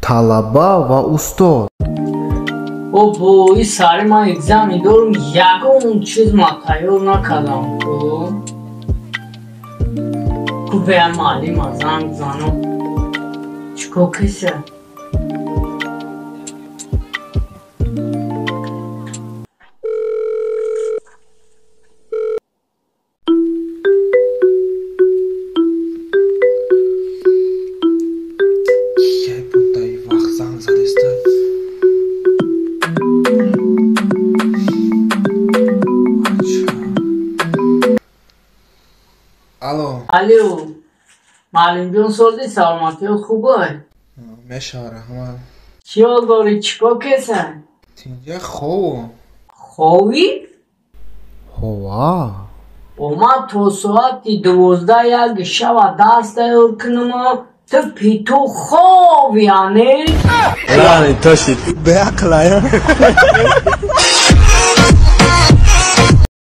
Талаба ва устод. Обо, и сари ман экзамен дорум, ягон чиз ма тайёр накардам. Ку бея муаллима занг занам. Чӣ кор киса? Алло. Алло. Муаллимҷон, сози, саломатиёт хубай? Мешава, раҳмат. Чӣ ҳол дорӣ, чӣ кор кеса? Тинҷа, хову. Ховӣ? Ҳова. Омад то соати 12 1 шава дарс тайёр кунума, ту питу хови, ане? Беақлая.